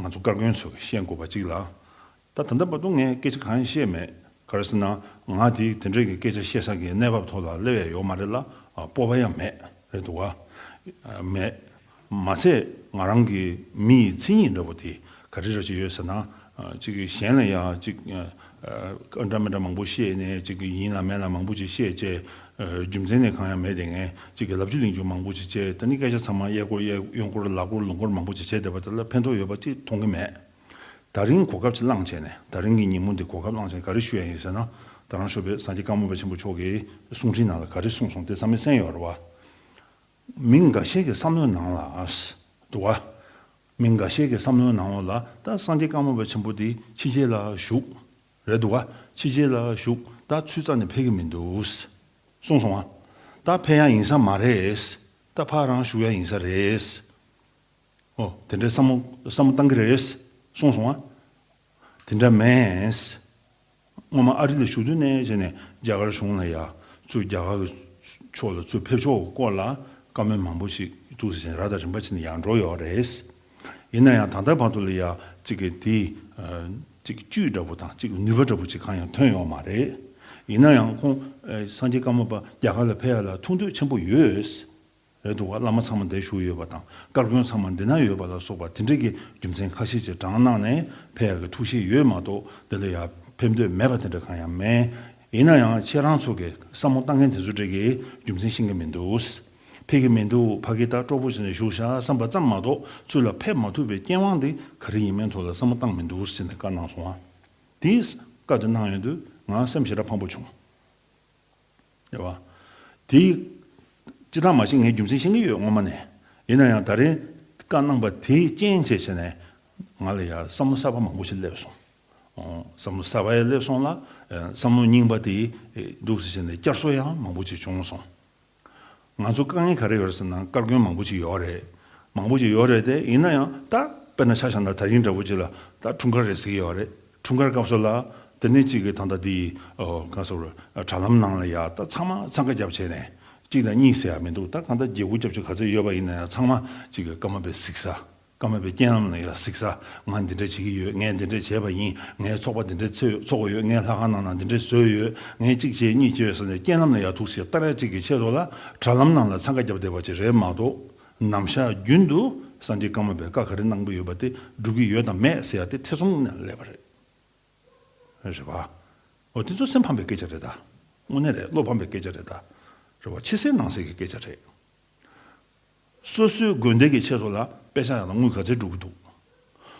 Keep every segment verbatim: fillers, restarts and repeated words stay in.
ང་ཚོ་བཀའ་བཀྱོན་ཚོས་ཤེས་དགོས་པ་གཅིག་ལ། ད་ད་ལྟ་བར་དུ་ངས་སྐད་ཆ་གང་ཡང་བཤད་མེད། ག་རེ་ཟེར་ན་ང་དེ་དེ་འདྲའི་གི་སྐད་ཆ་བཤད་ས་གི་གནས་བབ་ཐོག་ལ་སླེབས་ཡ་ཡོད་མ་རེད་ལ། ཨ་སྤོབས་པ་ཡང་མེད་རེད་འདུག་བ། ཨ་མེད། མ་ཚད་ང་རང་གི་མི་ཡི་མཚན་ཉིད་འདྲ་པོ་དེ་ག་རེ་ར་ཅིག་ཡོད་ཟེར་ན། ཨ་ཅིག་གཞན་ལ་ཡ་ཅིག་ཨ་འདྲ་མི་འདྲ་མང་པོ་བཤད་ནས་ཅིག་ཡིན་ལ་མིན་ལ་མང་པོ་ཅིག་བཤད་བྱས། ཨ་རྒྱུ་མཚན་ནི་གང་ཡང་མེད་དེ་ངས་ཅིག་གི་ལབ་རྒྱུ་གླེང་རྒྱུ་མང་པོ་ཅིག་བྱས། ད་ནི་སྐད་ཆ་ཚང་མ་གཡས་སྐོར་གཡས་གཡོན་སྐོར་ལག་སྐོར་ལུང་སྐོར་མང་པོ་ཅིག་བྱས་བསྡད་པ་དེ་ལ་ཕན་ཐོགས་ཡོད་པ་ཅིག་མཐོང་གི་མེད། ད་རིང་གོ་སྐབས་ཅིག་བླངས་བྱས་ནས། ད་རིང་གི་ཉིན་མོ་འདི་གོ་སྐབས་བླངས་བྱས་ནས་ག་རེ་ཞུ་ཡ་ཡིན་ཟེར་ན། ད་རང་ཞོགས་པའི་སངས་རྒྱས་བཀའ་མོལ་པ་ཆེན་པོ་མཆོག་གིས་གསུང་འཕྲིན་ནང་ལ་ག་རེ་གསུངས་སོང་དེ་ཚང་མས་གསན་ཡོད་རེད་བ། མི་འགའ་ཤས་ཀྱི་བསམ་བློའི་ནང་ལ་འདུག་བ། མི་འགའ་ཤས་ཀྱི་བསམ་བློའི་ནང་ལ་ད་སངས་རྒྱས་བཀའ་མོལ་པ་ཆེན་པོ་འདི་ཕྱི་རྒྱལ་ལ་བཞུགས་རེད་འདུག་བ། ཕྱི་རྒྱལ་ལ་བཞུགས། ད་ཚུར་རྩ་ནས་ཕེབས་ཀྱི་མི་འདུག་གསུངས་སོང་བ། ད་ཕེབས་ཡ་ཡིན་ས་མ་རེད། ད་ཕར་རང་བཞུགས་ཡ་ཡིན་ས་རེད། ཨོ་དེ་འདྲའི་བསམ་བློ་བསམ་བློ་བཏང་གི་རེད་གསུངས་སོང་ཨ། དེ་འདྲ་མེད། སྔོན་མ་ཨ་རི་ལ་བཞུགས་དུས་ནས་བྱས་ནས་རྒྱ་གར་གཞུང་ལ་ཡ་ཚུར་རྒྱ་གར་གྱི་ཕྱོགས་ལ་ཚུར་ཕེབས་ཕྱོགས་སྐོར་ལ་བཀའ་མོལ་མང་པོ་ཞིག་འདུག་ཟེར་བྱས་ནས་ར་དང་རིམ་པ་བྱས་ནས་ཡར་འགྲོ་ཡོད་རེད། ཡིན་ན་ཡང་ད་ལྟ་བར་དུ་ལ་ཡ་གཅིག་གི་དེ་གཅིག་བཅུད་འདྲ་པོ་དང་གཅིག་ནུས་པ་འདྲ་པོ་ཅིག་གང་ཡང་ཐོན་ཡོད་མ་རེད། ཡིན་ན་ཡང་ཁོང་སངས་རྒྱས་བཀའ་མོལ་པ་རྒྱ་གར་ལ་ཕེབས་ཡ་ལ་ཐུགས་འདོད་ཆེན་པོ་ཡོད། རེད་འདུག་བ། བླ་མ་ཚང་མ་འདིར་བཞུགས་ཡོད་པ་དང་བཀའ་བཀྱོན་ཚང་མ་འདི་ན་ཡོད་པ་ལ་སོགས་པ་དེ་འདྲ་གི་རྒྱུ་མཚན་ཁ་ཤས་ཅིག་དྲངས་གནང་ནས་ཕེབས་ཡག་གི་ཐུགས་བཞེད་ཡོད་མ་གཏོགས་འདི་ལ་ཡ་ཕེབས་འདོད་མེད་པ་དེ་འདྲ་གང་ཡང་མེད། ཡིན་ན་ཡང་ཁྱེད་རང་ཚོ་གི་བསམ་བློ་བཏང་མཁན་དེ་ཚོ་འདྲ་གི་རྒྱུ་མཚན་ཤེས་ཀྱི་མི་འདུག་ཕེབས་ཀྱི་མི་འདུག་ཕ་གི་ད་སྤྲོ་པོ་བྱས་ནས་བཞུགས་ཤག་བསམ་པ་ཙམ་མ་གཏོགས་ཚུར་ལ་ཕེབས་མ་ཐུབ་པའི་རྐྱེན་དབང་དེ་ག་རེ་ཡིན་མིན་ཐོག་ལ་བསམ་བློ་བཏང་མི་འདུག་ཟེར་ནས་བཀའ་གནང་སོང་བ། དེས་བཀའ་དེ་གནང་ཡོང་དུས་ང་སེམས་ཞེ་དྲག་ཕམ་པོ་བྱུང་། རེད་བ། དེ་ཅི་ཐག་མ་ཤེས། ངས་རྒྱུ་མཚན་ཤེས་ཀྱི་ཡོད་སྔོན་མ་ནས། ཡིན་ན་ཡང་ད་རེས་བཀའ་གནང་པ་དེའི་རྐྱེན་བྱས་བྱས་ནས་ང་ལ་ཡང་བསམ་བློ་གསར་པ་མང་པོ་ཞིག་སླེབས་སོང་། ཨོ། བསམ་བློ་གསར་པ་ཡང་སླེབས་སོང་ལ། ཨེ། བསམ་བློ་རྙིང་པ་དེ་འདུག་སེ་བྱས་ནས་བསྐྱར་གསོ་ཡང་མང་པོ་ཞིག་བྱུང་སོང་། ང་ཚོ་དཀའ་ངལ་ག་རེ་ཡོད་རེད་ཟེར་ན་བཀའ་བཀྱོན་མང་པོ་ཞིག་ཡོད་རེད། མང་པོ་ཞིག་ཡོད་རེད་དེ། ཡིན་ན་ཡང་ད་དཔེར་ན་ཆ་བཞག་ན་ད་རིང་འདྲ་པོ་ཅིག་ལ་ད་འཁྲུངས་སྐར་རེད་ཟེར་གྱི་ཡོད་རེད། འཁྲུངས་སྐར་སྐབས་སུ་ལ་དེ་ནས་གཅིག་གི་ད་ལྟ་དེ་ཨོ་ག་ཟེར་དྲ་ལམ་ནང་ལ་ཡ་ད་ཚང་མ་འཚང་ཁ་བརྒྱབ་བྱས་ནས་གཅིག་དང་གཉིས་ཟེར་ཡ་མི་འདུག་ད་གང་ལྟར་བརྒྱད་དགུ་བརྒྱད་ཅུ་ག་ཚོད་ཡོད་པ་ཡིན་ན་ཡང་ཚང་མ་གཅིག་གི་ཀརྨ་པའི་གཟིགས་ས། ཀརྨ་པའི་རྐྱེན་ལམ་ལ་ཡ་གཟིགས་ས། ང་འདི་འདྲ་བྱེད་ཀྱི་ཡོད། ངས་འདི་འདྲ་བྱས་པ་ཡིན། ངས་ཚོགས་པ་འདི་འདྲ་ཚོགས་ཚོགས་ཡོད། ངས་ལྷ་ཁང་ནང་ན་འདི་འདྲ་བཟོས་ཡོད། ངས་གཅིག་བྱས་གཉིས་བྱས་ཟེར་ནས་རྐྱེན་ལམ་ལ་ཡ་ཐུག་སེ་ལྟ་ར་གཅིག་གི་ཆེད་དུ་ལ་དྲ་ལམ་ནང་ལ་འཚང་ཁ་བརྒྱབ་བསྡད་པ་ཅིག་རེད་མ་གཏོགས། ནམ་ཞག་རྒྱུན་དུ་སངས་རྒྱས་ཀརྨ་པའི་བཀའ་ག་རེ་གནང་གི་ཡོད་པ་དེ་སྒྲུབ་ཀྱི་ཡོད་དམ་མེད་ཟེར་ཡ་དེ་ཐེ་ཚོམ་ནས་སླེབས་པ་རེད། རེད་པ། འོ་དེ་ཚོ་སེམས་ཕམ་པའི་སྐད་ཆ་རེད་ད། དངོས་གནས་རེད། བློ་ཕམ་པའི་སྐད་ཆ་རེད་ད། རེད་པ། ཕྱི་གསལ་ནང་གསལ་གྱི་སྐད་ཆ་རེད། སོ་སོའི་དགོན་སྡེ་གི་ཆེད་དུ་ལ་དཔེ་ཆ་ཡག་ལ་དངུལ་ག་ཚད་སྒྲུབ་ཀྱི་འདུག་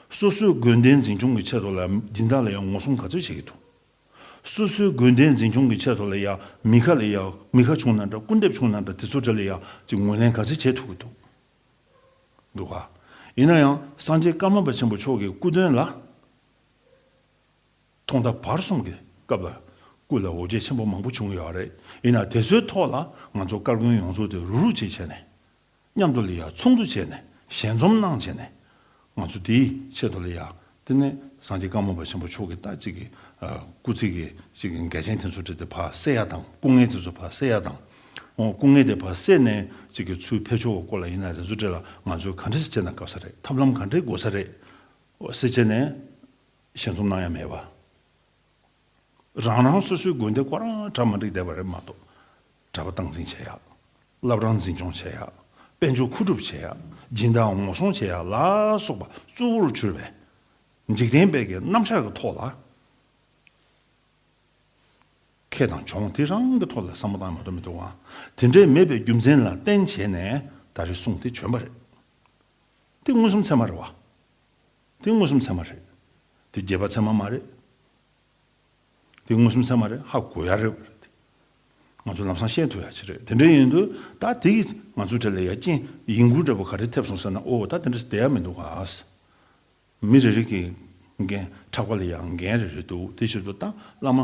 སོ་སོའི་དགོན་སྡེ་འཛིན་སྐྱོང་གི་ཆེད་དུ་ལ་སྦྱིན་བདག་ལ་ཡང་ངོ་སྲུང་ག་ཚོད་བྱེད་ཀྱི་འདུག་སོ་སོའི་དགོན་སྡེ་འཛིན་སྐྱོང་གི་ཆེད་དུ་ལ་ཡ་མི་ཁ་ལ་ཡ་མི་ཁ་བྱུང་ན་འདྲ། སྐུར་འདེབས་བྱུང་ན་འདྲ། དེ་ཚོ་འདྲ་ལ་ཡ་ཅིག་ངོས་ལེན་ག་ཚོད་བྱེད་ཐུབ་ཀྱི་འདུག་འདུག་ག་ཡིན་ན་ཡང་སངས་རྒྱས་ཀརྨ་པ་ཆེན་པོ་མཆོག་གི་སྐུ་དོན་ལ་ཐོག་མཐའ་བར་གསུམ་གྱི་སྐབས་ལ་སྐུ་ལ་འོ་བརྒྱལ་ཆེན་པོ་མང་པོ་བྱུང་ཡོད་རེད། ཡིན་ན་དེ་ཚོའི་ཐོག་ལ་ང་ཚོ་བཀའ་བཀྱོན་ཡོངས་རྫོགས་དེ་རུག་རུག་བྱས་བྱས་ནས། མཉམ་དུ་ལ་ཡ་ཚོགས་འདུ་བྱས་ནས་ཞལ་འཛོམས་གནང་བྱས་ནས། ང་ཚོ་དེའི་ཆེད་དུ་ལ་ཡ། དེ་ནས་སངས་རྒྱས་ཀརྨ་པ་ཆེན་པོ་མཆོག་གི་ད་ཅིག་གི་ཨ་སྐུ་ཚེ་གི་ཅིག་གི་འགལ་རྐྱེན་དེ་ཚོ་འདྲ་དེ་ཕར་སེལ་ཡ་དང་། སྐུ་ངལ་དེ་ཚོ་ཕར་སེལ་ཡ་དང་། འོ་སྐུ་ངལ་དེ་ཕར་སེལ་ནས་ཅིག་གི་ཚུར་ཕེབས་ཕྱོགས་སྐོར་ལ་ཡིན་ན་རེ་ཚོ་འདྲ་ལ་ང་ཚོས་ག་འདྲ་ཞིག་བྱས་ན་དགའ་ས་རེད། ཐབས་ལམ་ག་འདྲས་དགོས་ས་རེད། འོ་ཟེར་བྱས་ནས་ཞལ་འཛོམས་གནང་ཡ་མེད་པ། རང་རང་སོ་སོའི་དགོན་སྡེ་ཁོ་རང་གྲ་མ་འགྲིག་བསྡད་པ་རེད་མ་གཏོགས། གྲྭ་པ་སྟངས་འཛིན་བྱེད་ཡག་བླ་བྲང་འཛིན་སྐྱོང་བྱེད་ཡག་དཔལ་འབྱོར་མཁོ་སྒྲུབ་བྱེད་ཡག་སྦྱིན་བདག་ངོ་སྲུང་བྱེད་ཡག་ལ་སོགས་པ་གཙོ་བོར་གྱུར་པའི་འཇིག་རྟེན་པའི་གི་རྣམ་གཞག་གི་ཐོག་ལ། ཁེ་དང་གྱོང་དེ་རང་གི་ཐོག་ལ་བསམ་བློ་བཏང་མ་གཏོགས་མི་འདུག་ཨང་། དེ་འདྲའི་མེད་པའི་རྒྱུ་མཚན་ལ་བརྟེན་བྱས་ནས་ད་རེས་གསུང་དེ་བྱོན་པ་རེད། དེ་མངོན་སུམ་ཚད་མ་རེད་བ། དེ་མངོན་སུམ་ཚད་མ་རེད། དེ་རྗེས་དཔག་ཚད་མ་མ་རེད། དེ་མངོན་སུམ་ཚད་མ་རེད། ཧ་གོ་ཡ་རེད། ང་ཚོ་ལམ་སང་ཤེས་ཐུབ་ཡ་ཅིག་རེད། དེ་འདྲ་ཡིན་དུས་ད་དེ་ང་ཚོ་གྲས་ལ་ཡ་རྐྱེན་ཡིན་ཁུལ་འདྲ་པོ་ག་རེ་ཐེབས་སོང་ཟེར་ན། ཨོ་ད་དེ་འདྲ་བསྡད་ཡ་མི་འདུག་ག་མི་རེ་རེ་གི་འགན་ཕྲག་པ་ལ་ཡང་འགན་རེ་རེ་འདུག་དེ་ཕྱིར་དུ་ད་བླ་མ་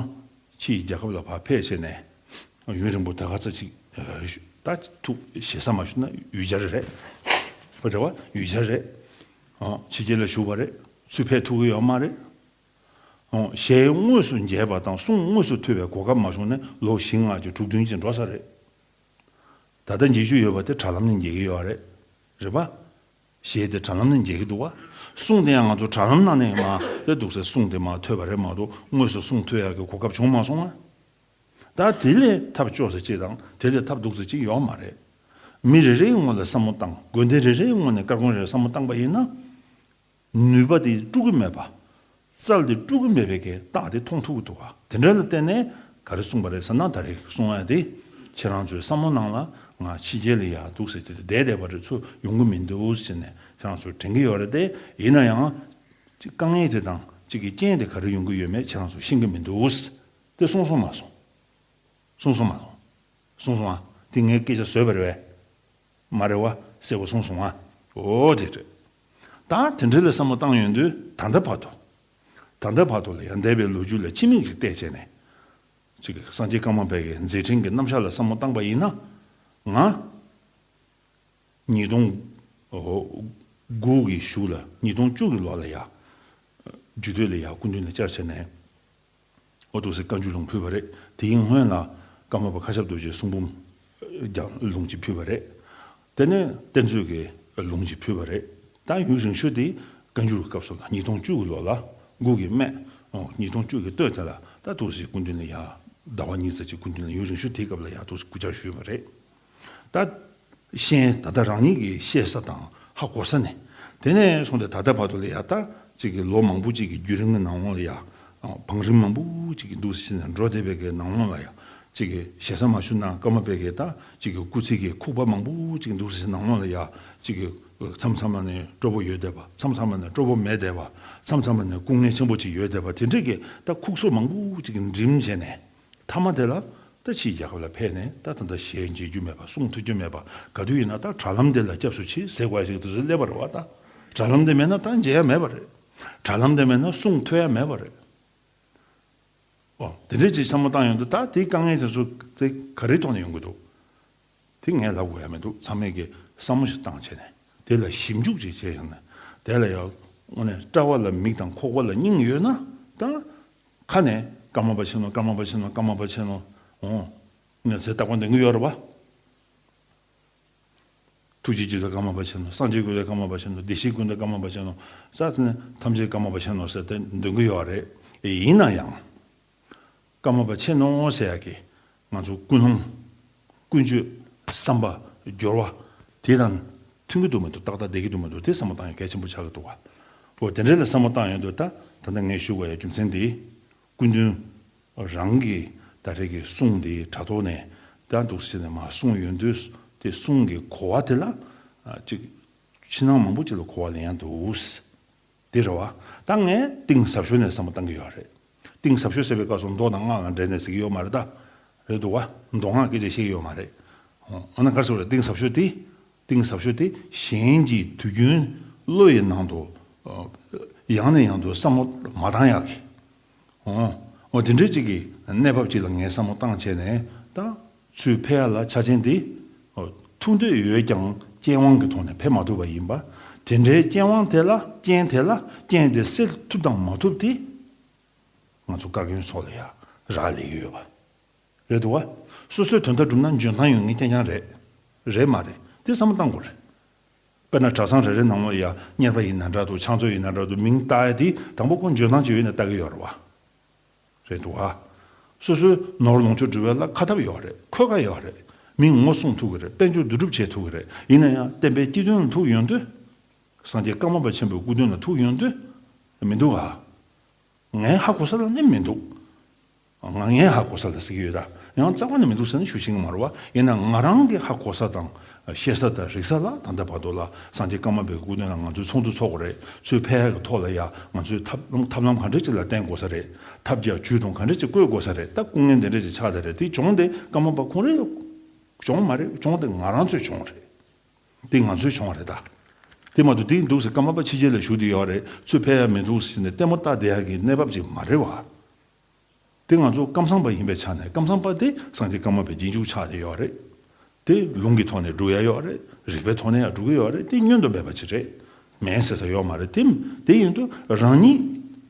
ཕྱིའི་རྒྱལ་ཁབ་ལ་ཕར་ཕེབས་བྱས་ནས་ཡུན་རིང་པོ་ད་ག་ཚོད་ཅིག་ད་ཐུག་ཞེ་ས་མ་ཞུ་ན་ཡུལ་གྱར་རེད། རེད་བ། ཡུལ་གྱར་རེད། ཕྱི་རྒྱལ་ལ་བཞུགས་པ་རེད། ཚུར་ཕེབས་ཐུབ་ཀྱི་ཡོད་མ་རེད། ཞལ་དངོས་སུ་མཇལ་བ་དང་གསུང་དངོས་སུ་ཐོས་པའི་གོ་སྐབས་མ་བྱུང་ན་ལོ་བཞི་ལྔ་ཅིག་དྲུག་བདུན་ཅིག་འགྲོ་ས་རེད། ད་ལྟ་མཇལ་རྒྱུ་ཡོད་པ་དེ་དྲ་ལམ་ནས་མཇལ་གྱི་ཡོད་རེད། རེད་པ། ཞེས་དེ་དྲ་ལམ་ནས་མཇལ་གྱི་འདུག་བ། གསུང་དེ་ཡང་ང་ཚོ་དྲ་ལམ་ནང་ནས་མ་དེ་འདུག་སེ་གསུང་དེ་མ་ཐོས་པ་རེད་མ་གཏོགས་དངོས་སུ་གསུང་ཐོས་ཡག་གི་གོ་སྐབས་བྱུང་མ་སོང་ང་། ད་དེ་ལས་ཐབས་སྐྱོ་ས་ཅིག་དང་དེ་ལས་ཐབས་སྡུག་ས་ཅིག་ཡོད་མ་རེད། མི་རེ་རེའི་ངོས་ལ་བསམ་བློ་བཏང་། དགོན་སྡེ་རེ་རེའི་ངོས་ནས་སྐར་ཁུང་རེར་བསམ་བློ་བཏང་པ་ཡིན་ན། ནུས་པ་དེ་དཀྲུག་གི་མེད་པ། རྩལ་དེ་དཀྲུག་གི་མེད་པའི་གི་རྟགས་དེ་མཐོང་ཐུབ་ཀྱི་འདུག་ག་དེ་འདྲ་ལ་བརྟེན་ནས་ག་རེ་གསུངས་པ་རེད་ཟེར་ན། ད་རེས་གསུང་ཡ་དེ་ཁྱེད་རང་ཚོའི་བསམ་བློ་ནང་ལ་ང་ཕྱི་རྒྱལ་ལ་ཡ་འདུག་ཟེར་དེ་བསྡད་བསྡད་པ་རེད། ཚུར་ཡོང་གི་མི་འདུག་ཟེར་ནས་ཁྱེད་རང་ཚོར་དྲན་གྱི་ཡོད་རེད་དེ། ཡིན་ན་ཡང་ཅིག་དཀའ་ངལ་དེ་དང་ཅིག་གི་རྐྱེན་དེ་ག་རེ་ཡོང་གི་ཡོད་མེད་ཁྱེད་རང་ཚོ་ཤེས་ཀྱི་མི་འདུག་དེ་གསུངས་སོང་མ་སོང་། གསུངས་སོང་མ་སོང་། གསུངས་སོང་ཨ། དེ་ངའི་སྐད་ཆ་བཟོས་པ་རེད་པས། མ་རེད་བ། གསལ་པོ་གསུངས་སོང་ཨ། འོ་དེ་རེད། ད་དེ་འདྲ་ལ་བསམ་བློ་བཏང་ཡོང་དུས་ད་ལྟ་བར་དུ། ད་ལྟ་བར་དུ་ལ་ཡང་འདས་པའི་ལོ་རྒྱུས་ལ་ཕྱི་མིག་ཅིག་བལྟས་བྱས་ནས། ཅིག་སངས་རྒྱས་ཀརྨ་པའི་གི་མཛད་འཕྲིན་གྱི་རྣམ་གཞག་ལ་བསམ་བློ་བཏང་པ་ཡིན་ན། ང་། ཉིས་སྟོང་དགུ་གི་གཞུག་ལ་ཉིས་སྟོང་བཅུ་གི་ལོ་ལ་ཡ། རྒྱུད་སྟོད་ལ་ཡ་སྐུ་མདུན་ལ་བཅར་བྱས་ནས། ཨོ་ཏོག་སེ་བཀའ་འགྱུར་ལུང་ཕུལ་བ་རེད། དེའི་སྔོན་ལ་ཀརྨ་པ་མཁའ་ཁྱབ་རྡོ་རྗེའི་གསུང་འབུམ་རྒྱང་ལུང་གཅིག་ཕུལ་བ་རེད། དེ་ནས་གཏེར་མཛོད་ཀྱི་ལུང་གཅིག་ཕུལ་བ་རེད། ད་ཡུན་རིང་ཤོས་དེ་བཀའ་འགྱུར་གྱི་སྐབས་སུ་ལ་ཉིས་སྟོང་བཅུ་གི་ལོ་ལ་དགུ་གི་སྨད། ཨོ་ཉིས་སྟོང་བཅུ་གི་སྟོད་དེ་ལ་ད་ཏོག་སེ་སྐུ་མདུན་ལ་ཡ། ཟླ་བ་གཉིས་ཙམ་ཅིག་སྐུ་མདུན་ལ་ཡུན་རིང་ཤོས་དེའི་སྐབས་ལ་ཡ་ཏོག་སེ་སྐུ་བཅར་ཞུས་པ་རེད། ད། ཤེས་ད་ལྟ་རང་ཉིད་ཀྱིས་ཤེས་ས་དང་ཧ་གོ་ས་ནས། དེ་ནས་བཟུང་སྟེ་ད་ལྟ་བར་དུ་ལ་ཡ་ད་ཅིག་གི་ལོ་མང་པོ་ཅིག་གི་བརྒྱུད་རིམ་གྱི་ནང་ལོགས་ལ་ཡ། བང་རིམ་མང་པོ་ཅིག་གི་འདུག་སེ་ནས་འགྲོ་བསྡད་པའི་གི་ནང་ལོགས་ལ་ཡ། ཅིག་གི་ཞེ་ས་མ་ཞུ་ན་ཀརྨ་པའི་གི་ད་ཅིག་གི་སྐུ་ཚེ་གི་ཁུག་པ་མང་པོ་ཅིག་འདུག་སེ་ནང་ལོགས་ལ་ཡ། ཅིག་གི་མཚམས་མཚམས་ལ་ནས་སྤྲོ་པོ་ཡོད་བསྡད་པ། མཚམས་མཚམས་ལ་ནས་སྤྲོ་པོ་མེད་བསྡད་པ། མཚམས་མཚམས་ལ་ནས་སྐུ་ངལ་ཆེན་པོ་ཅིག་ཡོད་བསྡད་པ་དེ་འདྲས་ཀྱི་ད་ཁུག་སོ་མང་པོ་ཅིག་གི་འགྲིམ་བྱས་ནས། མཐའ་མ་དེ་ལ་ད་ཕྱིའི་རྒྱལ་ཁབ་ལ་ཕེབས་ནས་ད་ད་ལྟ་ཞལ་མཇལ་རྒྱུ་མེད་པ། གསུང་ཐོས་རྒྱུ་མེད་པ། ག་དུས་ཡིན་ན་ད་དྲ་ལམ་དེ་ལ་སྐྱབས་སུ་མཆི་ཟེར་དགོས་ཞིག་དུ་སླེབས་པ་རེད་བ། ད་དྲ་ལམ་དེ་མེད་ན་ད་མཇལ་ཡ་མེད་པ་རེད། དྲ་ལམ་དེ་མེད་ན་གསུང་ཐོས་ཡ་མེད་པ་རེད། ཨོ་དེ་འདྲས་ཅིག་བསམ་བློ་བཏང་ཡོང་དུས་ད་དེའི་དཀའ་ངལ་དེ་ཚོ་དེ་ག་རེའི་ཐོག་ནས་ཡོང་གི་འདུག་དེ་ངས་ལབ་དགོས་ཡ་མི་འདུག་ཚང་མས་ཀྱི་བསམ་བློ་ཞིག་བཏང་བྱས་ནས་དེ་ལ་ཞིབ་འཇུག་ཅིག་བྱས་ཡོང་ན། དེ་ལ་ཡང་དངོས་གནས་དཔྲལ་བ་ལ་མིག་དང་ཁོག་པ་ལ་སྙིང་ཡོད་ན་ད། ཁ་ནས་ཀརྨ་པ་ཆེན་མོ། ཀརྨ་པ་ཆེན་མོ། ཀརྨ་པ་ཆེན་མོ། འོ། ངས་ཚེ་རྟག་པར་འདོན་གྱི་ཡོད་རེད་བ། ཐུགས་རྗེ་ཆེ་ལ་ཀརྨ་པ་ཆེན་མོ། སངས་རྒྱས་ཀུན་ལས་ཀརྨ་པ་ཆེན་མོ། བདེ་གཤེགས་ཀུན་ལས་ཀརྨ་པ་ཆེན་མོ། ས་ནས་ཐམས་ཅད་ཀརྨ་པ་ཆེན་མོ་ཟེར་ཏེ་འདོན་གྱི་ཡོད་རེད། ཡིན་ན་ཡང་། ཀརྨ་པ་ཆེན་མོ་ཟེར་ཡག་གི་ང་ཚོ་ཀུན་སློང་། ཀུན་སྤྱོད། བསམ་པ། སྦྱོར་བ། དེ་དང་མཐུན་གྱི་འདུག་མི་འདུག་ཏག་ཏག་བསྡད་ཀྱི་འདུག་མི་འདུག་དེ་བསམ་བློ་བཏང་ཡ་གལ་ཆེན་པོ་ཆགས་ཀྱི་འདུག་བ། འོ་དེ་འདྲ་ལ་བསམ་བློ་བཏང་ཡོང་དུས་ད་ད་ལྟ་ངས་ཞུ་དགོས་ཡ་རྒྱུ་མཚན་དེ། སྐུ་མདུན་རང་གི་ད་རེས་ཀྱི་གསུང་དེ་དྲ་ཐོག་ནས་ད་འདུག་སེ་ནས་མར་གསུངས་ཡོང་དུས་དེ་གསུང་གི་གོ་བ་དེ་ལ་ཅིག་ཕྱི་ནང་མང་པོ་ཅིག་ལ་གོ་བ་ལེན་ཡ་འདུག་དེ་རེད་བ། ད་ངས་གཏིང་ཟབ་ཤོས་ནས་བསམ་བློ་བཏང་གི་ཡོད་རེད། གཏིང་ཟབ་ཤོས་ཟེར་བའི་སྐབས་སུ་མདོ་དང་སྔགས་ལ་འབྲེལ་ནས་ཟེར་གྱི་ཡོད་མ་རེད་ད། རེད་འདུག་བ། མདོ་སྔགས་སྐད་ཆ་བཤད་ཀྱི་ཡོད་མ་རེད། འོ་ན་ག་རེ་ཟེར་བ་རེད། གཏིང་ཟབ་ཤོས་དེ། གཏིང་ཟབ་ཤོས་དེ་གཞན་གྱི་དུས་རྒྱུན་བློ་ཡི་ནང་དུ་ཡང་ནས་ཡང་དུ་བསམ་བློ་མ་བཏང་ཡག་གི། འོ། འོ་དེ་འདྲའི་ཅིག་གི་གནས་བབ་ཅིག་ལ་ངས་བསམ་བློ་བཏང་བྱས་ནས་ད། ཚུར་ཕེབས་ཡ་ལ་ཆ་རྐྱེན་དེ། ཐུགས་འདོད་ཡོད་ཀྱང་རྐྱེན་དབང་གི་ཐོག་ནས་ཕེབས་མ་ཐུབ་པ་ཡིན་པ། དེ་འདྲའི་རྐྱེན་དབང་དེ་ལ་རྐྱེན་དེ་ལ་རྐྱེན་དེ་སེལ་ཐུབ་དང་མ་ཐུབ་དེ། ང་ཚོ་བཀའ་བརྒྱུད་ཚོ་ལ་ཡ་རག་ལས་ཀྱི་ཡོད་པ། རེད་འདུག་བ། སོ་སོའི་དོན་དག་སྒྲུབ་ན་འཇོན་ཐང་ཡོད་མཁན་རྐྱང་རྐྱང་རེད། རེད་མ་རེད་དེ་བསམ་བློ་བཏང་དགོས་རེད། དཔེར་ན་གྲྭ་ཚང་རེ་རེ་ནང་ལོགས་ཡ་གཉེར་པ་ཡིན་ན་འདྲ་འདུག་ཕྱག་མཛོད་ཡིན་ན་འདྲ་འདུག་མིང་བཏགས་ཡ་དེ་དང་པོ་ཁོ་འཇོན་ཐང་ཅིག་ཡོད་ནས་བཏགས་ཀྱི་ཡོད་རེད་བ། རེད་འདུག་ཨ། སོ་སོའི་ནོར་ལོངས་སྤྱོད་སྒྲུབ་པ་ལ་ཁ་ཐབས་ཡོད་རེད། འཁོས་ཀ་ཡོད་རེད། མིང་ངོ་སྲུང་ཐུབ་ཀྱི་རེད། དཔལ་འབྱོར་བསྡུ་སྒྲུབ་བྱེད་ཐུབ་ཀྱི་རེད། ཡིན་ན་ཡང་བསྟན་པའི་སྤྱི་དོན་ལ་ཐུག་ཡོང་དུས། སངས་རྒྱས་ཀརྨ་པ་ཆེན་པོའི་སྐུ་མདུན་ལ་ཐུག་ཡོང་དུས། མི་འདུག་ཨ། ངའི་ཧ་གོ་ས་ལ་ནི་མི་འདུག་ང་ངའི་ཧ་གོ་ས་ལ་ཟེར་གྱི་ཡོད་ད། ཡང་རྩ་བ་ནས་མི་འདུག་ཟེར་ན་ཞུ་ཤེས་ཀྱི་མ་རེད་བ། ཡིན་ན་ང་རང་གི་ཧ་གོ་ས་དང་ཤེས་ས་དང་རིག་ས་ལ་ད་ལྟ་བར་དུ་ལ་སངས་རྒྱས་ཀརྨ་པའི་སྐུ་མདུན་ལ་ང་ཚོས་ཚོགས་འདུ་ཚོགས་དགོས་རེད། ཚུར་ཕེབས་ཡག་གི་ཐོག་ལ་ཡ་ང་ཚོས་ཐབས་ཐབས་ལམ་ག་འདྲ་ཅིག་ལ་བརྟེན་དགོས་ས་རེད། ཐབས་བརྒྱ་ཇུས་སྟོང་ག་འདྲ་ཅིག་བཀོད་དགོས་ས་རེད། ད་སྐུ་ངལ་འདི་འདྲ་ཅིག་ཆགས་བསྡད་རེད། དེ་གྱོང་དེ་ཀརྨ་པ་ཁོང་རང་གྱོང་མ་རེད། གྱོང་དེ་ང་རང་ཚོའི་གྱོང་རེད། དེ་ང་ཚོའི་གྱོང་རེད་ད། དེ་མ་གཏོགས་དེ་འདུག་ཟེར་ཀརྨ་པ་ཕྱི་རྒྱལ་ལ་བཞུགས་བསྡད་ཡོད་རེད། ཚུར་ཕེབས་ཡ་མི་འདུག་ཟེར་ནས་ལྟད་མོ་ལྟ་བསྡད་ཡ་གི་གནས་བབ་ཅིག་མ་རེད་བ། དེ་ང་ཚོ་ཀམ་ཚང་པ་ཡིན་པའི་ཆ་ནས་ཀམ་ཚང་པ་དེ་སངས་རྒྱས་ཀརྨ་པའི་རྗེས་འཇུག་ཆགས་བསྡད་ཡོད་རེད། དེ་ལུང་གི་ཐོག་ནས་སྒྲུབ་ཡ་ཡོད་རེད། རིགས་པའི་ཐོག་ནས་ཡང་སྒྲུབ་ཀྱི་ཡོད་རེད། དེ་བསྙོན་དུ་མེད་པ་ཅིག་རེད། མེད་ཟེར་ས་ཡོད་མ་རེད། དེ་དེ་ཡིན་དུས་རང་ཉིད་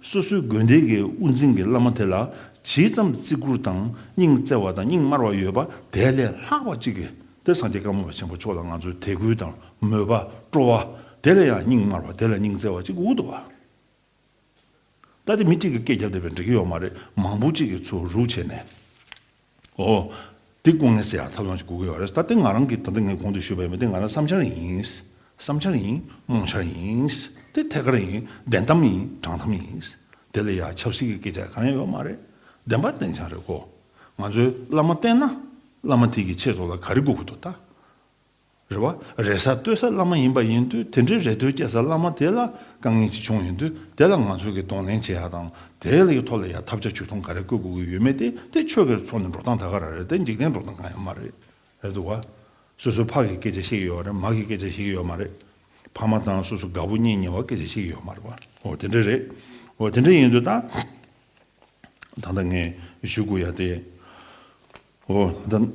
སོ་སོའི་དགོན་སྡེ་གི་དབུ་འཛིན་གྱི་བླ་མ་དེ་ལ་ཇི་ཙམ་བརྩི་བཀུར་དང་སྙིང་བརྩེ་བ་དང་སྙིང་དམར་བ་ཡོད་པ་དེ་ལས་ལྷག་པ་ཅིག་གིས་དེ་སངས་རྒྱས་ཀརྨ་པ་ཆེན་པོ་མཆོག་ལ་ང་ཚོའི་དད་གུས་དང་མོས་པ་སྤྲོ་བ་ དེ་ལ་ཡང་སྙིང་དམར་བ། དེ་ལ་སྙིང་བརྩེ་བ་ཅིག་དགོས་འདུག་བ། ད་དེ་མི་གཅིག་གིས་སྐད་རྒྱབ་བསྡད་པས་འགྲིག་གི་ཡོད་མ་རེད། མང་པོ་གཅིག་གིས་ཚུར་རུག་བྱས་ནས། ཨོ། དེ་སྐུ་ངལ་སེལ་ཡག་ཐབས་ལམ་ཞིག་དགོས་ཀྱི་ཡོད་རེད། ད་དེ་ང་རང་གིས་ད་ལྟ་ངས་གོང་དུ་ཞུས་པ་ཡིན་པ། དེ་ང་རང་བསམ་འཆར་ཡིན། བསམ་འཆར་ཡིན། རྨོངས་འཆར་ཡིན། དེ་ཐད་ཀར་ཡིན། བདེན་གཏམ་ཡིན། དྲང་གཏམ་ཡིན། དེ་ལ་ཡང་ཆབ་སྲིད་ཀྱི་སྐད་ཆ་གང་ཡང་ཡོད་མ་རེད། བདེན་པ་བདེན་རྐྱང་རེད་གོ། ང་ཚོས་བླ་མ་བསྟེན་ན། བླ་མ་དེ་གི་ཆེད་དུ་ལ་ག་རེ་དགོས་ཀྱི་འདུག་ད། རེད་བ། རེ་ས་ལྟོས་ས་བླ་མ་ཡིན་པ་ཡིན་དུས། དེ་འདྲའི་རེ་ལྟོས་སྐྱེ་ས་བླ་མ་དེ་ལ་དཀའ་ངལ་ཅིག་བྱུང་ཡོང་དུས། དེ་ལ་ང་ཚོ་གིས་གདོང་ལེན་བྱེད་ཡག་དང་། དེ་ལ་ཡི་ཐོག་ལ་ཡ་ཐབས་ཆག་ཇུས་གཏོང་ག་རེ་བཀོད་དགོས་ཀྱི་ཡོད་མེད་དེ། དེ་ཆོས་ཀྱི་ཕྱོགས་ནས་འགྲོ་སྟངས་ད་ག་རང་རེད། དེ་འཇིག་རྟེན་འགྲོ་སྟངས་གང་ཡང་མ་རེད། རེད་འདུག་བ། སོ་སོའི་ཕ་གིས་སྐད་ཆ་བཤད་ཀྱི་ཡོད་རེད། མ་གིས་སྐད་ཆ་བཤད་ཀྱི་ཡོད་མ་རེད། ཕ་མ་དང་སོ་སོ་དགའ་པོ་གཉེན་ཉེ་བ་སྐད་ཆ་བཤད་ཀྱི་ཡོད་མ་རེད་བ། འོ་དེ་འདྲ་རེད། འོ་དེ་འདྲ་ཡིན་དུས་ད། ད་ལྟ་ངས་ཞུ་དགོས་ཡ་དེ། འོ་ད།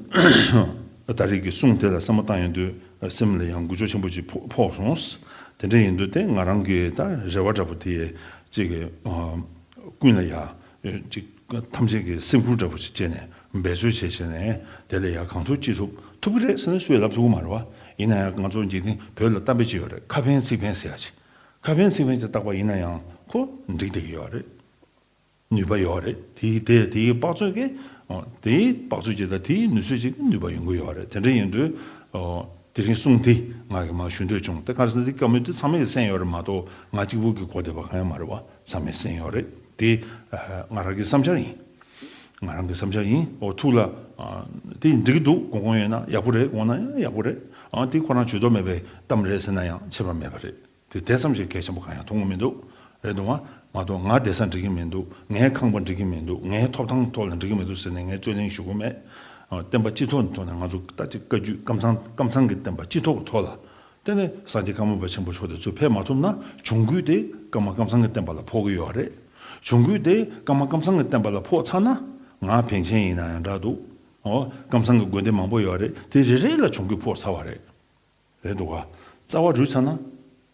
ད་རེས་ཀྱི་གསུང་དེ་ལ་བསམ་བློ་བཏང་ཡོང་དུས། སེམས་ལ་ཡང་འགུལ་སྐྱོད་ཆེན་པོ་ཅིག་ཕོག་ཕོག་སོང་། དེ་འདྲ་ཡིན་དུས་དེ་ང་རང་གི་ད་རེ་བ་འདྲ་པོ་དེ་ཅིག་གི། ཨ། ཀུན་ལ་ཡ། ཅིག་ཐམས་ཅད་ཀྱི་སེམས་ཁུར་འདྲ་པོ་ཅིག་བྱས་ནས་འབད་རྩོལ་བྱས་བྱས་ནས། དེ་ལ་ཡ་གང་ཐུབ་ཅི་ཐུབ་ཐུབ་ཀྱི་རེད་ཟེར་ན་སུས་ལབ་ཐུབ་ཀྱི་མ་རེད་བ། ཡིན་ན་ཡང་ང་ཚོ་འཇིག་རྟེན་བོད་ལ་གཏམ་དཔེ་ཅིག་ཡོད་རེད། ཁ་ཕན་ཚིག་ཕན་ཟེར་ཡ་ཅིག་ཁ་ཕན་ཚིག་ཕན་ཅིག་བཏགས་པ་ཡིན་ན་ཡང་ཁོ་འགྲིག་བསྡད་ཀྱི་ཡོད་རེད། ནུས་པ་ཡོད་རེད། དེའི་དེ་དེའི་དཔག་ཚོད་ཀྱི། ཨོ། དེའི་དཔག་ཚོད་ཀྱི་དང་དེའི་ནུས་ཚོད་ཀྱི་ནུས་པ་ཡོང་གི་ཡོད་རེད། དེ་འདྲ་ཡིན་དུས། ཨོ། དེ་རིང་གསུང་དེ་ང་གིས་མར་ཞུ་འདོད་བྱུང་། དེ་ག་རེ་ཟེར་ན་དེ་བཀའ་མོལ་དེ་ཚང་མས་གསན་ཡོད་རེད་མ་གཏོགས། ང་གཅིག་པུ་གིས་གོ་བསྡད་པ་གང་ཡང་མ་རེད་བ། ཚང་མས་གསན་ཡོད་རེད། དེ། ཨ། ང་རང་གི་བསམ་འཆར་ཡིན། ང་རང་གི་བསམ་འཆར་ཡིན། ཨོ། ཐུགས་ལ། ཨ། དེ་འགྲིག་གི་འདུག་དགོངས་དགོངས་ཡོད་ན་ཡག་པོ་རེད། དགོངས་ན་ཡང་ཡག་པོ་རེད། ཨ། དེ་ཁོ་རང་ཇུས་གཏོགས་མེད་པའི་གཏམ་རེད་ཟེར་ན་ཡང་ཁྱད་པར་མེད་པ་རེད། དེ་དེ་ཙམ་ཞིག་གལ་ཆེན་པོ་གང་ཡང་མཐོང་གི་མི་འདུག་རེད་འདུག་བ། མ་གཏོགས་ང་བསྡད་ས་འགྲིག་གི་མི་འདུག་ངའི་ཁང་པ་འགྲིག་གི་མི་འདུག་ངའི་ཐོབ་ཐང་ཐོག་ལ་འགྲིག་གི་མི་འདུག་ཟེར་ནས་ངས་རྩོད་གླེང་ཞུ་གི་མེད། ཨ། བསྟན་པ་སྤྱི་ཚོགས་ཐོག་ནས་ང་ཚོ་ད་ཅིག་བཀའ་བརྒྱུད་ཀམ་ཚང་ཀམ་ཚང་གི་བསྟན་པ་སྤྱི་ཚོགས་ཀྱི་ཐོག་ལ། དེ་ནས་སངས་རྒྱས་ཀརྨ་པ་ཆེན་པོ་མཆོག་དེ་ཚོ་ཕེབས་མ་ཐུབ་ན། གྱོང་གུད་དེ་ཀརྨ་ཀམ་ཚང་གི་བསྟན་པ་ལ་ཕོག་གི་ཡོད་རེད། གྱོང་གུད་དེ་ཀརྨ་ཀམ་ཚང་གི་བསྟན་པ་ལ་ཕོག་ཚར་ན། ང་བན་ཆེན་ཡིན་ན་ཡང་འདྲ་འདུག་ཨོ། ཀམ་ཚང་གི་དགོན་སྡེ་མང་པོ་ཡོད་རེད། དེ་རེ་རེ་ལ་གྱོང་གུད་ཕོག་ཚར་བ་རེད། རེད་འདུག་ག་རྩ་བ་རུལ་ཚར་ན།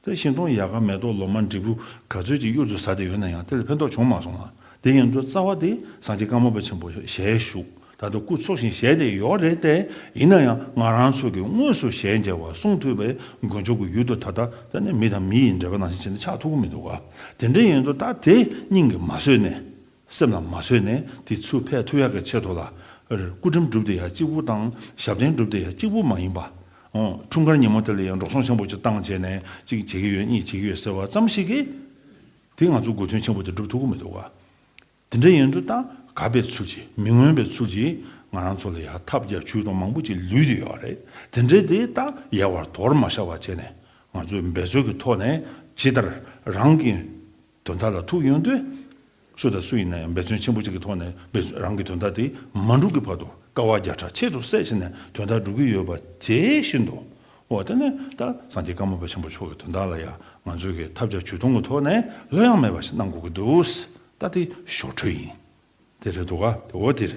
དེ་ཤིང་སྡོང་ཡལ་ག་མེ་ཏོག་ལོ་མ་འབྲས་བུ་ག་ཚོད་ཅིག་གཡུར་དུ་ཟ་བསྡད་ཡོད་ན་ཡང་། དེ་ལ་ཕན་ཐོགས་བྱུང་མ་སོང་ང་། དེ་ཡིན་དུས་རྩ་བ་དེ་སངས་རྒྱས་ཀརྨ་པ་ཆེན་པོ་ཞལ་བཞུགས། ད་ལྟ་སྐུ་འཚོ་ཞིང་གཞེས་བསྡད་ཡོད་རེད་དེ། ཡིན་ན་ཡང་ང་རང་ཚོ་གིས་དངོས་སུ་ཞལ་མཇལ་བ་གསུང་ཐོས་པའི་མགོན་མཆོག་གི་ཡུལ་དུ་ད་ལྟ་ད་ནི་མི་དང་མི་ཡི་འབྲེལ་བ་ནང་བཞིན་བྱས་ནས་ཆགས་ཐུབ་ཀྱི་མི་འདུག་ག་དེ་འདྲ་ཡིན་དུས་ད་དེ་སྙིང་གིས་མ་བཟོད་ནས། སེམས་ལ་མ་བཟོད་ནས། དེ་ཚུར་ཕེབས་ཐུབ་ཡག་གི་ཆེད་དུ་ལ། སྐུ་དྲིན་སྒྲུབ་བསྡད་ཡག་གཅིག་པུ་དང་། ཞབས་བརྟན་སྒྲུབ་བསྡད་ཡག་གཅིག་པུ་མ་ཡིན་པ། ཨོ། འཁྲུངས་སྐར་ཉིན་མོ་དེ་ལ་ཡང་འགྲོ་སོང་ཆེན་པོ་ཅིག་བཏང་བྱས་ནས། གཅིག་བྱེད་ཀྱི་ཡོད། གཉིས་བྱེད་ཀྱི་ཡོད་ཟེར་བ་ཙམ་ཞིག་གིས། དེ་ང་ཚོ་དགོས་དོན་ཆེན་པོ་དེ་སྒྲུབ་ཐུབ་ཀྱི་མི་འདུག་ག་དེ་འདྲ་ཡིན་དུས་ད་དགའ་བའི་ཚུལ་གྱིས། མི་མངོན་པའི་ཚུལ་གྱིས་ང་རང་ཚོ་ལ་ཡང་ཐབས་བརྒྱ་ཇུས་གཏོང་མང་པོ་ཅིག་ལུས་བསྡད་ཡོད་རེད། དེ་འདྲའི་དེ་ད་ཡལ་བར་དོར་མ་བཞག་པ་བྱས་ནས། ང་ཚོས་འབད་རྩོལ་གྱི་ཐོག་ནས་ཇི་ལྟར་རང་གི་དོན་དག་ལ་ཐུག་ཡོང་དུས། སུ་དང་སུ་ཡིན་ན་ཡང་འབད་བརྩོན་ཆེན་པོ་གཅིག་གི་ཐོག་ནས་འབད་རང་གི་དོན་དག་དེ་མ་འགྲུབ་ཀྱི་བར་དུ་དཀའ་བ་བརྒྱ་ཕྲག་ཆེད་དུ་བསད་བྱས་ནས་དོན་དག་འགྲུབ་ཀྱི་ཡོད་པ་བྱེད་བཞིན་དུ། འོ། དེ་ནས་ད་སངས་རྒྱས་ཀརྨ་པ་ཆེན་པོ་མཆོག་གི་དོན་དག་ལ་ཡང་ང་ཚོས་ཀྱི་ཐབས་བརྒྱ་ཇུས་སྟོང་གི་ཐོག་ནས་ལྷོད་ཡངས་མེད་པ་ཞིག་གནང་དགོས་ཀྱི་འདུག་ད་དེ་ཞོར་འཕྲོས་ཡིན། དེ་རེད་འདུག་ག་དེ་འོ་དེ་རེད།